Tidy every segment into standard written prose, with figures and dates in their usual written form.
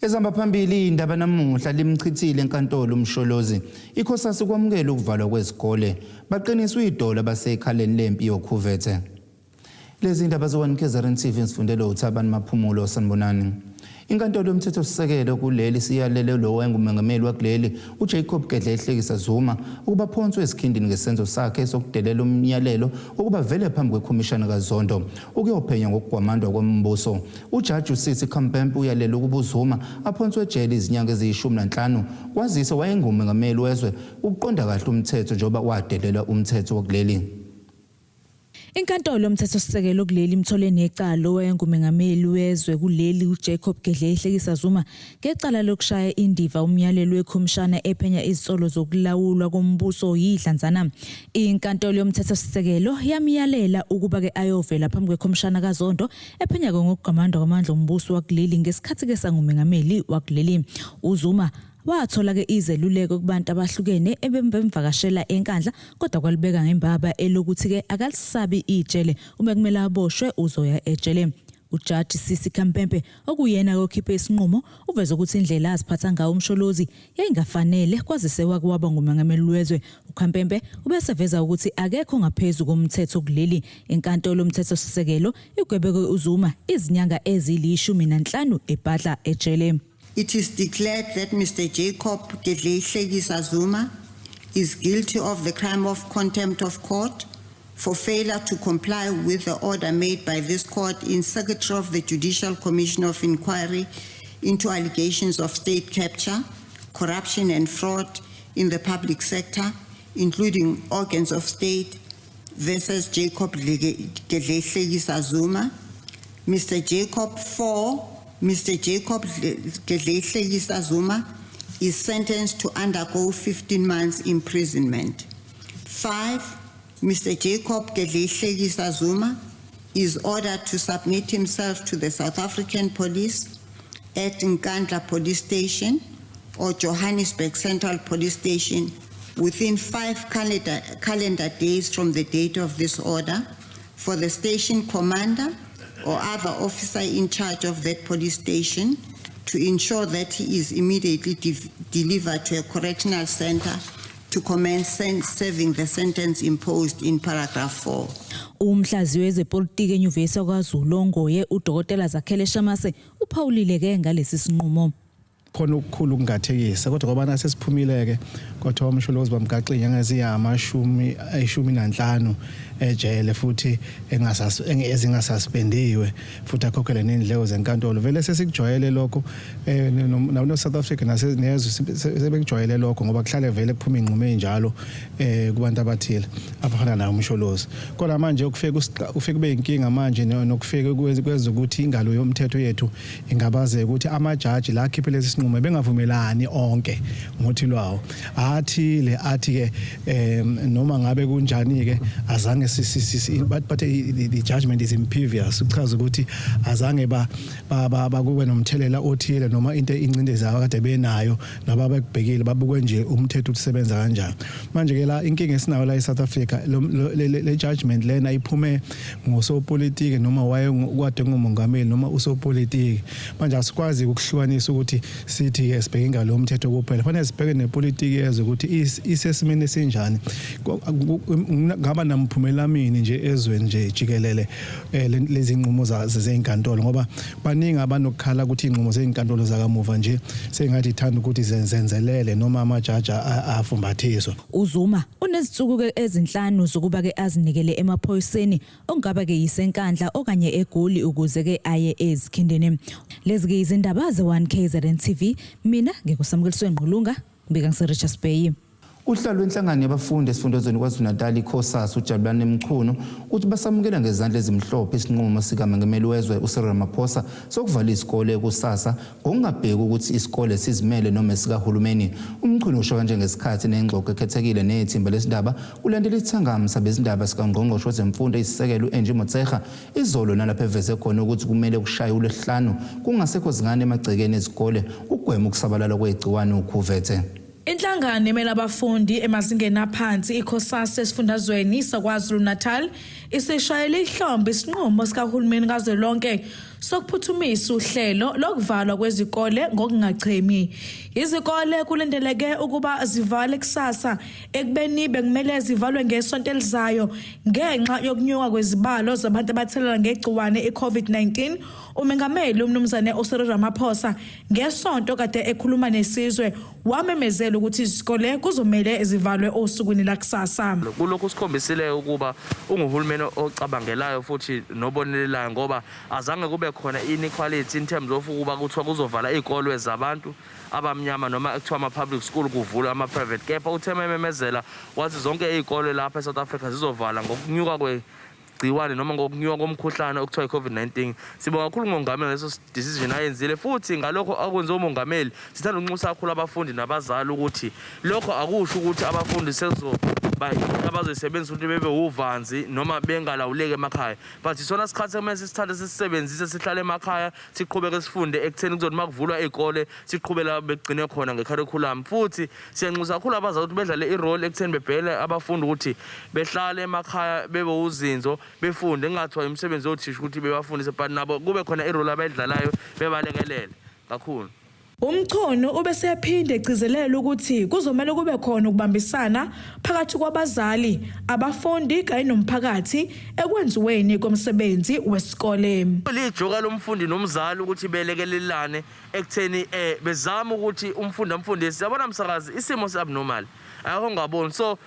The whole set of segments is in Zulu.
Ezihamba phambili indaba namuhla limchithile enkantolo uMsholozi. ICosas kwamukela ukuvalwa kwezikole. Baqiniswe idolo abasekhaleni lempi yokhuvethe. Lezi ndaba ze-1 KZN TV ngizifundele uThabani Maphumulo sanibonani. Inkantolo yomthethosisekelo kuleli siyalele lowo wayengumengameli wakuleli uJacob Gedleyihlekisa Zuma ukuba phonswe esikhindini ngesenzo sakhe sokudelela umyalelo ukuba vele phambi kwekhomishana kaZondo ukuyophenya ngokugwamandwa kombuso. Ujaji uSisi Khampepe uyalele ukuba uZuma aphonswe ejele izinyanga eziyi-15 kwazise wayengumengameli wezwe ukuqonda kahle umthetho njengoba wadelela umthetho wakuleli. Inkantolo yoMthethosisekelo kuleli imthole necala owayengumengameli wezwe kuleli uJacob Gedleyihlekisa Zuma ngecala lokushaya indiva umyalelo wekhomishana ephenya izinsolo zokulawulwa kombuso yidlanzana. Inkantolo yoMthethosisekelo yamyalela ukuba-ke ayovela phambi kwekhomishana kaZondo ephenya-ke ngokugqamandwa kwamandla ombuso wakuleli ngesikhathi-ke sangumengameli wakuleli. UZuma Wathola-ke izeluleko kubantu abahlukene ebebemvakashela eNkandla kodwa kwalibeka ngembaba elokuthi-ke akalisabi ijele uma kumele aboshwe uzoya ejele. Ujaji Sisi Khampempe okuyena okhiphe isinqumo uveze ukuthi indlela aziphatha ngayo uMsholozi yayingafanele kwazise wake waba ngumengameli wezwe. UKhampempe ubeseveza ukuthi akekho ngaphezu komthetho kuleli. Inkantolo yomthethosisekelo igwebeke uZuma izinyanga ezilishumi nanhlanu ebhadla ejele. It is declared that Mr. Jacob Gedleyihlekisa Zuma is guilty of the crime of contempt of court for failure to comply with the order made by this court in Secretary of the Judicial Commission of Inquiry into allegations of state capture, corruption and fraud in the public sector, including organs of state, versus Jacob Gedleyihlekisa Zuma. Mr. Jacob 4, Mr. Jacob Gedleyihlekisa Zuma is sentenced to undergo 15 months imprisonment. 5, Mr. Jacob Gedleyihlekisa Zuma is ordered to submit himself to the South African Police at Nkandla Police Station or Johannesburg Central Police Station within 5 calendar days from the date of this order for the station commander or other officer in charge of that police station to ensure that he is immediately delivered to a correctional center to commence serving the sentence imposed in paragraph 4. Umhlaziyi wezepolitiki eNyuvesi yakwaZulu Ongoye uDokotela Zakhele Shamase uphawulile ke ngalesi sinqumo. Khona okukhulu ukungathekisa kodwa ngoba nasesiphumile ke kwathiwa uMsholozi bamgaxa inyanga eziyamashumi ayishumi nanhlanu ejele futhi ezingasuspendiwe futhi akhokhele nendleko zenkantolo. Vele sesikujwayele lokho no South Africa nezwe sebekujwayele lokho ngoba kuhlale vele kuphuma inqumo enjalo kubantu abathile abafana naye uMsholozi. Kodwa manje ukufika kube inkinga manje nokufika kwezokuthi ingalo yomthetho yethu ingabazeka ukuthi amajaji la akhiphe lesi sinqumo bengavumelani onke ngothi lwawo athile athi ke noma ngabe kunjani ke azange but the judgment is impervious, uchaza ukuthi azange ba bakube nomthelela othile noma into incindezi akade benayo naba bekubhekile babukwe nje umthetho usebenza kanjani. Manje ke la inkinga esinayo la eSouth Africa, le judgment lena iphume ngosopolitiki noma waye kwade ngumongameli noma usopolitiki. Manje asikwazi ukuhlukanisa ukuthi sithi ke sibheke ingalo yomthetho kuphela, fanele sibheke nepolitiki yezwe ukuthi isesimeni esinjani, ngaba namphumela mini nje ezweni nje jikelele lezi nqumo zezinkantolo, ngoba baningi abanokukhala ukuthi inqumo zezinkantolo zakamuva nje sengathi ithanda ukuthi zenzelele noma amajaji afumbathiswa. UZuma unezinsuku ke ezinhlanu zokuba ke azinikele emaphoyiseni ongaba ke yiseNkandla okanye eGoli ukuze ke aye ezikhindini. Lezi ke izindaba ze-1 KZN TV, mina ngikuSamukeliswe Ngqulunga, ngibika ngise-Richards Bay. Uhlalo lwenhlangano yabafundi esifundazweni KwaZulu-Natal iCosas uJabulani Mchunu uthi basamukela ngezandla ezimhlophe isinqumo sikamengameli wezwe uCyril Ramaphosa sokuvala izikole kusasa ngokungabheki ukuthi isikole sizimele noma esikahulumeni. UMchunu usho kanje ngesikhathi nengxoxo ekhethekile nethimba lesindaba kulandela isithangami sabezindaba sikangqongqoshe wezemfundo eyisisekelo u-Angie Motshekga izolo, nalapho eveze khona ukuthi kumele kushaye uLwesihlanu kungasekho zingane emagcekeni ezikole ukugwema ukusabalala kwegciwane ukhuvethe. Inhlangano Inhlangano emele abafundi emazingeni aphansi iCosas esifundazweni saKwaZulu-Natal isishayele ihlombe isinqumo sikahulumeni kazwelonke sokuphuthumisa uhlelo lokuvalwa kwezikole ngokungachemi. Izikole kulindeleke ukuba zivale kusasa ekubeni bekumele zivalwe ngesonto elizayo ngenxa yokunyuka kwezibalo zabantu abathelelwa ngegciwane i-COVID-19. Umengameli uMnumzane uCyril Ramaphosa ngesonto kade ekhuluma nesizwe wamemezela ukuthi izikole kuzomele zivalwe osukwini lakusasa. Kulokhu sikhombisile ukuba unguhulumeni ocabangelayo futhi nobonelelayo, ngoba azange kube khona inequality in terms of ukuba kuthiwa kuzovala iy'kole zabantu abamnyama noma kuthiwa ama-public school kuvulwe ama-private, kepha uthe mememezela wathi zonke iy'kole lapha e-South Africa zizovala ngokunyuka kwegciwane noma ngokunyuka komkhuhlane okuthiwa i-COVID-19. Sibonga kakhulu umongameli ngaleso decision ayenzile, futhi ngalokho akwenze umongameli sithanda ukunxusa kakhulu abafundi nabazali ukuthi lokho akusho ukuthi abafundi sezoba abazoyisebenzisa ukuthi bebe uvanzi noma bengalawuleki emakhaya, but isona sikhathi ekumele sisithathe sisisebenzise, sihlale emakhaya, siqhubeke sifunde ekutheni kuzothi uma kuvulwa iy'kole siqhubela begcine khona ngekharikhulamu. Futhi siyanxusa kakhulu abazali ukuthi bedlale i-role ekutheni bebhele abafundi ukuthi behlale emakhaya, bebe uzinzo, befunde, kungathiwa imisebenzi yothisha ukuthi bebafundise, but nabo kube khona i-role abayidlalayo, bebalekelele kakhulu. UMchunu ubesephinde egcizelela ukuthi kuzomela kube khona ukubambisana phakathi kwabazali, abafundi kanye nomphakathi ekwenziweni komsebenzi wesikole. Lijoka lomfundi nomzali ukuthi belekelelane ekutheni bezama ukuthi umfundi amfundise. Yabona msakazi, isimo si-abnormal, akho ngaboni, so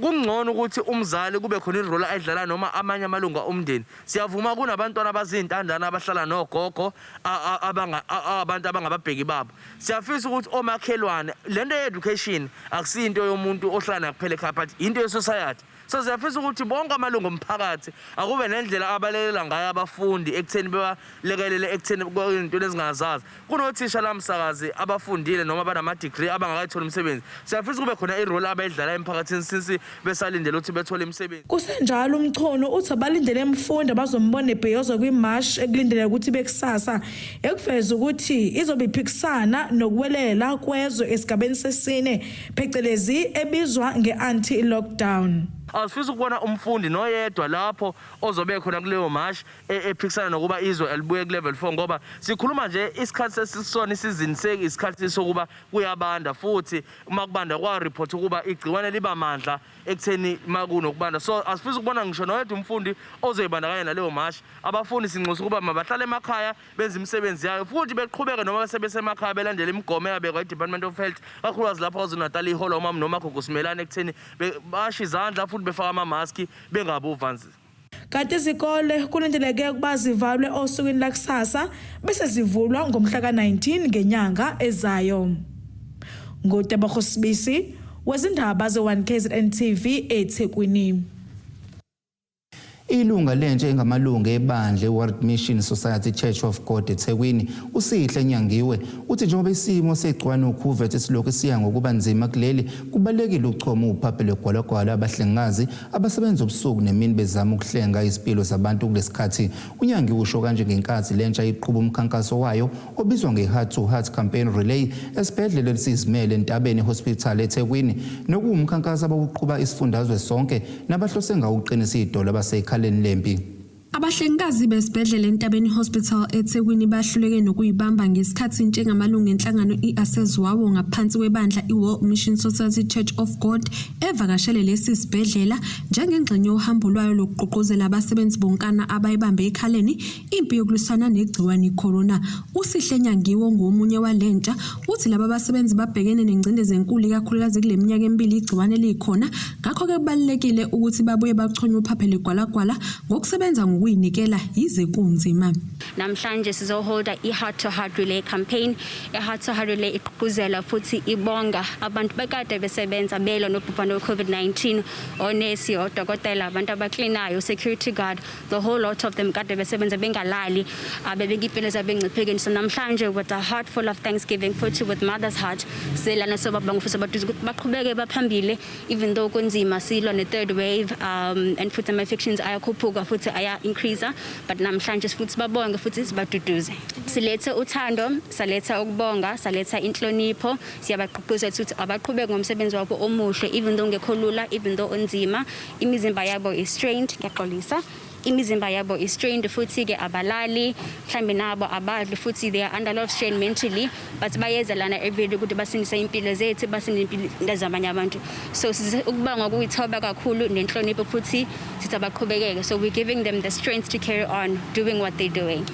kungcono ukuthi umzali kube khona i-role ayidlala noma amanye amalunga omndeni. Siyavuma kunabantwana abazintandane abahlala nogogo, abantu abangababheki babo. Siyafisa ukuthi omakhelwane, lento ye-education akusiyo yomuntu ohlala naye kuphela ekhaya, but into ye-society, so siyafisa ukuthi bonke amalungu omphakathi akube nendlela abalekelela ngayo abafundi ekutheni bebalekelele ekutheni ezintweni ezingazazi. Kunothisha la msakazi abafundile noma banama-degree abangakayitholi umsebenzi. Siyafisa kube khona i-role abayidlala emphakathini since besalindele ukuthi bethole imisebenzi. Kusenjalo, uMchunu uthi abalindele emfundo abazombona ebhiyoza kwimashi ekulindeleke ukuthi bekusasa ekuveza ukuthi izobe iphikisana nokuwelela kwezwe esigabeni sesine, phecelezi ebizwa nge-anti-lockdown. Asifisa ukubona umfundi noyedwa lapho ozobe khona kuleyo mashi ephikisana nokuba izwe alibuye ku-level 4, ngoba sikhuluma nje isikhathi sesisona isizini isikhathi sokuba kuyabanda, futhi uma kubanda kwa-report ukuba igciwane liba mandla ekutheni uma kunokubanda. So asifisa ukubona ngisho noyedwa umfundi ozoyibandakanya naleyo mashi. Abafundi sinxusa ukuba mabahlale emakhaya, benze imisebenzi yayo, futhi beqhubeke noma besebesemakhaya belandela imigomo eyabekwa i-Department of Health, kakhulukazi lapho KwaZulu-Natal iholwa umama noMagugu Simelane, ekutheni bashe izandla futhi befake amamaski, bengabi uvanzi. Kanti izikole kulindeleke ukuba zivalwe osukwini lakusasa bese zivulwa ngomhla ka-19 ngenyanga ezayo. NguTebogo Sibisi wezindaba ze-1 KZN TV eThekwini. Ilunga lentsha engamalungu ebandla e-World Mission Society Church of God eThekwini, uSihle Nyangiwe, uthi njengoba isimo segciwane ukhuvethe silokhu siya ngokuba nzima kuleli, kubalulekile ukuchoma uphaphe lwegwalagwala abahlengikazi abasebenza ubusuku nemini bezama ukuhlenga izimpilo zabantu kulesikhathi. UNyangiwe usho kanje ngenkathi lentsha iqhuba umkhankaso wayo obizwa nge-Heart to Heart Campaign Relay esibhedlela elisizimele Entabeni Hospital eThekwini, nokuwumkhankaso abawuqhuba isifundazwe sonke nabahlose ngawo ukuqinisa idolo abasekhaleni lempi. Abahlengikazi besibhedlela Entabeni Hospital eThekwini bahluleke nokuyibamba ngesikhathi njengamalungu enhlangano i-Asezwawo ngaphansi kwebandla i-World Mission Society Church of God evakashele lesi sibhedlela njengengxenye yohambo lwayo lokugqugquzela abasebenzi bonkana abayibambe ekhaleni impi yokulwisana negciwane i-corona. USihle Nyangiwo ngomunye walentsha, uthi laba basebenzi babhekene nengcindezi enkulu, ikakhulukazi kule minyaka emibili igciwane likhona, ngakho-ke kubalulekile ukuthi babuye bachonywe uphaphe ligwalagwala ngokusebenza ngokuyinikela yize kunzima. Namhlanje sizoholda i-Heart to Heart Relay campaign. I-Heart to Heart Relay igqugquzela futhi ibonga abantu bekade besebenza belwa nobhubhane we-COVID-19, onesi, odokotela, abantu abaklinayo, security guard, the whole lot of them kade besebenza bengalali, bebeka impilo zabo engciphekweni. So namhlanje, with a heart full of thanksgiving, futhi with mother's heart, silana sobabonga futhi baduze ukuthi baqhubeke baphambile even though kunzima, silwa ne-third wave and futhi ama-infections ayakhuphuka futhi aya increase, but namhlanje futhi sibabonge futhi sibaduduze. Silethe uthando, saletha ukubonga, saletha inhlonipho. Siyabagqugquzela ukuthi abaqhubeke ngomsebenzi wabo omuhle, even though ngekho lula, even though onzima. Imizimba yabo is strained, ngiyaxolisa, imizimba yabo is strained, futhi-ke abalali, mhlambe nabo abadli, futhi they are under a lot of strain mentally, but bayeza lana everyday ukuthi basindise impilo zethu, basindise impilo zabanye abantu. So size ukubonga ukuyithoba kakhulu nenhlonipho, futhi sithi abaqhubekeke. So we're giving them the strength to carry on doing what they're doing.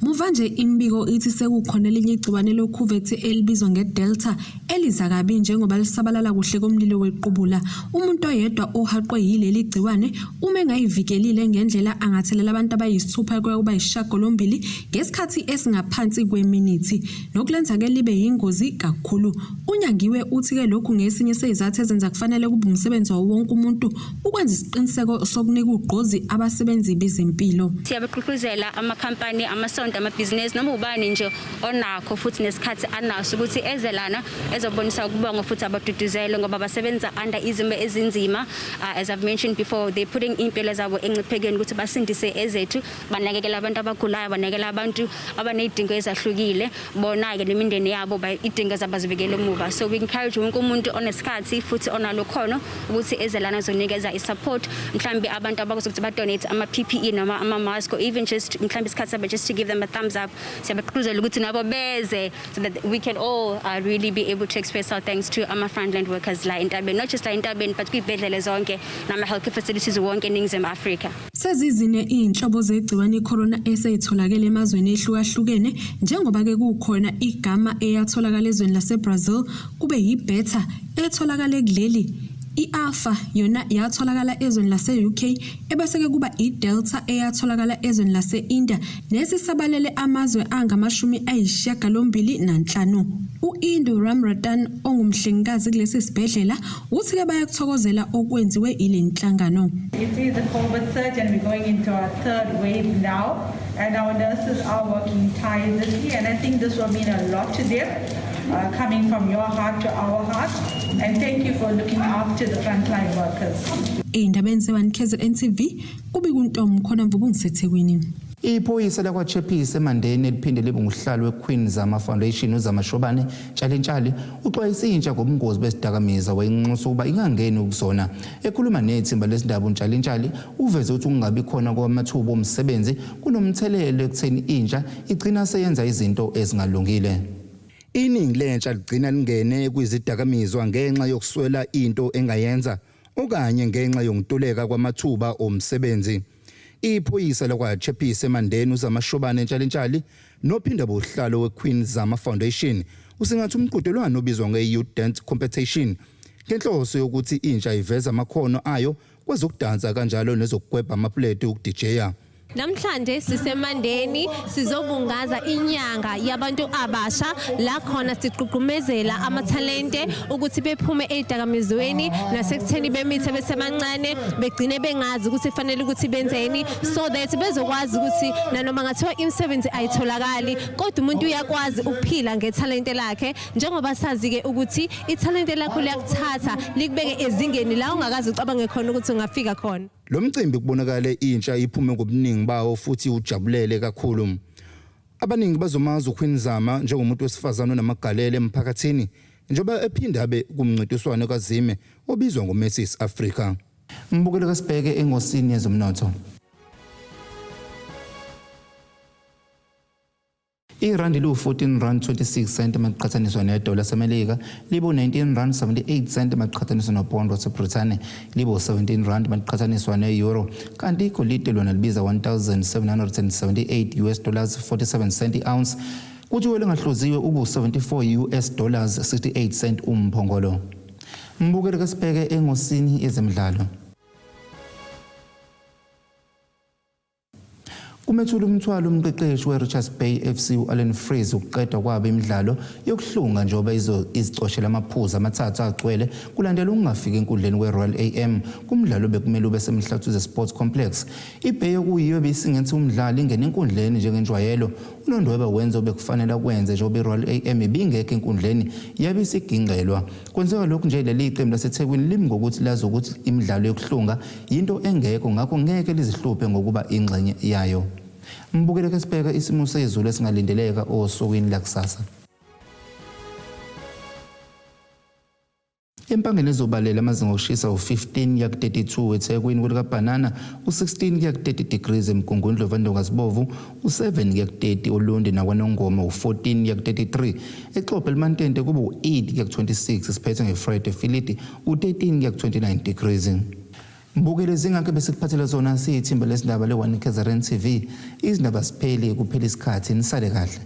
Muva nje imibiko ithi sekukhona elinye igciwane lokhuvethe elibizwa ngeDelta eliza kabi njengoba lisabalala kuhle komlilo wequbula. Umuntu oyedwa ohaqwe yileli gciwane, uma engayivikelile ngendlela, angathelela abantu abayisithupha kuya kuba yisishiyagalombili ngesikhathi esingaphansi kweminithi, nokulenza-ke libe yingozi kakhulu. UNyangiwe uthi-ke lokhu ngesinye sezizathu ezenza kufanele kube umsebenzi wawo wonke umuntu ukwenza isiqiniseko sokunika ugqozi abasebenzi bezempilo. Siyabagqugquzela amakhampani, amasonto, amabhizinisi, noma ubani nje onakho futhi nesikhathi anaso ukuthi eze lana ezobonisa ukubonga futhi abaduduzele, ngoba basebenza under izimo ezinzima. As I've mentioned before, they putting impilo zabo engciphekweni ukuthi basindise ezethu, banakekela abantu abagulayo, banakekela abantu abanezidingo ezahlukile, bona-ke nemindeni yabo idingo zabo zivikele emuva. So we encourage wonke umuntu onesikhathi futhi onalo khono ukuthi eze lana azonikeza i-support, mhlambe abantu abakwazi ukuthi ba-donate ama-PPE noma ama-mask, or even just mhlambe isikhathi sabo, just to give them a thumbs up. Siyabagqugquzela ukuthi nabo beze so that we can all really be able to express our thanks to ama-frontline workers la entabeni, not just la entabeni, but kwiy'bhedlela zonke nama-healthcare facilities wonke eNingizimu Afrika. Sezizine iy'nhlobo zegciwane icorona eseyitholakele emazweni ehlukahlukene, njengoba-ke kukhona iGamma eyatholakala ezweni laseBrazil, kube yiBeta etholakale kuleli, i-Alpha yona yatholakala ezweni lase-UK, ebese-ke kuba i-Delta eyatholakala ezweni lase-India nesisabalele amazwe angama-85. U-Indu Ramratan, ongumhlengikazi kulesi sibhedlela, uthi-ke bayakuthokozela okwenziwe ile nhlangano. It is the COVID surge, and we're going into our third wave now. And our nurses are working tirelessly, and I think this will mean a lot to them, coming from your heart to our heart. And thank you for looking after the frontline workers. Ey'ndabeni ze-1 KZN TV, kubika uNtombi khona Mvubu ngiseThekwini. Iphoyisa lakwaChappies eMandeni, eliphinde libe ngusihlalo weQueen Zama Foundation, uZama Shobane Ntshalintshali, uxwayisa intsha ngobungozi besidakamizwa, wayinxusa ukuba ingangeni kuzona. Ekhuluma nethimba lesindaba, uNtshalintshali uveze ukuthi ukungabi khona kwamathuba omsebenzi kunomthelelo ekutheni intsha igcina seyenza izinto ezingalungile. Iningi lentsha ligcina lingene kwizidakamizwa ngenxa yokuswela into engayenza okanye ngenxa yokuntuleka kwamathuba omsebenzi. Iphoyisa lakwaChappies eMandeni, uZamashobane Ntshalintshali, nophinda buhlalo weQueen Zama Foundation, usingatha umqhudelwano obizwa nge-Youth Dance Competition ngenhloso yokuthi intsha iveze amakhono ayo kwezokudansa kanjalo nezokugwebha amapuleti, ukudijeya. Namhlanje siseMandeni, sizobungaza inyanga yabantu abasha, la khona sigqugqumezela amathalente ukuthi bephume ey'dakamizweni nasekutheni bemithe besemancane, begcine bengazi ukuthi kufanele ukuthi benzeni, so that bezokwazi ukuthi nanoma ngathiwa imisebenzi ayitholakali, kodwa umuntu uyakwazi ukuphila ngethalente lakhe, njengoba sazi-ke ukuthi ithalente lakho liyakuthatha likubeke ezingeni la ungakaze ucabange khona ukuthi ungafika khona. Lo mcimbi kubonakale intsha iphume ngobuningi bawo futhi ujabulele kakhulu. Abaningi bazomazi uQueen Zama njengomuntu wesifazane onamagalelo emphakathini, njengoba ephinda abe kumncintiswano kaZime obizwa ngoMrs Africa. Mbukelo, kasibheke engosini yezomnotho. Irandi liwu-14 rand 26 cent maqhathaniswa nedola laseMelika, libu-19 rand 78 cent maqhathaniswa nopondo waseBrithani, libu-17 rand maqhathaniswa ne-euro, kanti igolide lona libiza 1778 US dollars 47 cent i-ounce, kuthi welingahluziwe ubu-74 US dollars 68 cent umphongolo. Mbukelo, kasibheke engosini yezemidlalo. Kumethula umthwalo umqeqeshi weRichards Bay FC u-Allan Freese ukuqedwa kwabo imidlalo yokuhlunga njengoba izicoshela amaphuzu amathathu agcwele kulandela ukungafiki enkundleni kweRoyal AM kumdlalo bekumele ube seMhlathuze Sports Complex. IBay okuyiyo ebisingethe umdlalo ingene enkundleni njengenjwayelo. UNondweba wenza obekufanele akwenze njengoba iRoyal AM ibingekho enkundleni yabe isigingqelwa. Kwenzeka lokhu nje leli qembu laseThekwini limi ngokuthi lazi ukuthi imidlalo yokuhlunga yinto engekho ngakho ngeke lizihluphe ngokuba ingxenye yayo. Mbukele ke sibheke isimo sezulu esingalindeleka osukwini lakusasa. Empangeni ezobalela amazinga okushisa u-15 kuya ku-32 eThekwini kwelikabhanana, u-16 kuya ku-30 degrees eMgungundlovu eNdongazibovu, u-7 kuya ku-30 oLundi nakwaNongoma, u-14 kuya ku-33 eXobho eLimantente kube u-8 kuya ku-26 siphethe ngeFriday eFilidi u-13 kuya ku-29 degrees. Mbukeli zingakho besikuphathela zona siyithimba lesindaba le-1 KZN TV. Izindaba sipheli kuphela isikhathi nisale kahle.